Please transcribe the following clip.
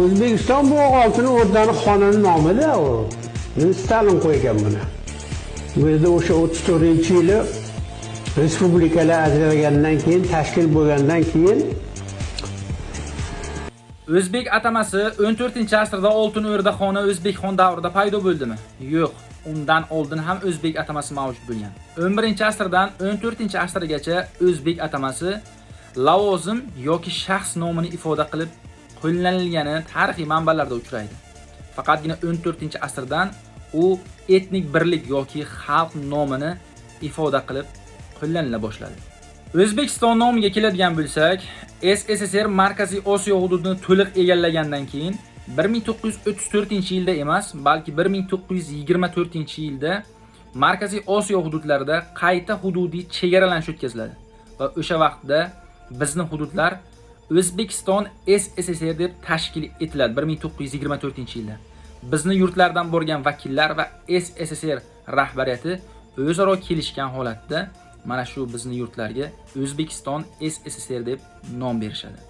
O'zbekiston bu Oltin O'rdani xonini nomida u. Buni Stalin qo'ygan buni. Bu yerda o'sha 34-yili respublikalar ajralgandan keyin, tashkil bo'lgandan keyin. O'zbek atamasi 14-asrda Oltin O'rda xoni O'zbekxon davrida paydo bo'ldimi? Yo'q, undan oldin ham o'zbek atamasi mavjud bo'lgan. 11-asrdan 14-asrgacha o'zbek atamasi lavozim yoki shaxs nomini ifoda qilib qo'llanilgani tarixiy manbalarda uchraydi. Faqatgina 14-asrdan u etnik birlik yoki xalq nomini ifoda qilib qo'llanila boshladi. O'zbekiston nomiga keladigan bo'lsak, SSSR Markaziy Osiyo hududini to'liq egallagandan keyin 1934-yilda emas, balki 1924-yilda Markaziy Osiyo hududlarida qayta hududiy chegaralanish o'tkaziladi va o'sha vaqtda bizni hududlar O'zbekiston SSSR deb tashkil etiladi 1924-yilda. Bizni yurtlardan borgan vakillar va SSSR rahbariyati o'zaro kelishgan holatda mana shu bizni yurtlarga O'zbekiston SSSR deb nom berishadi.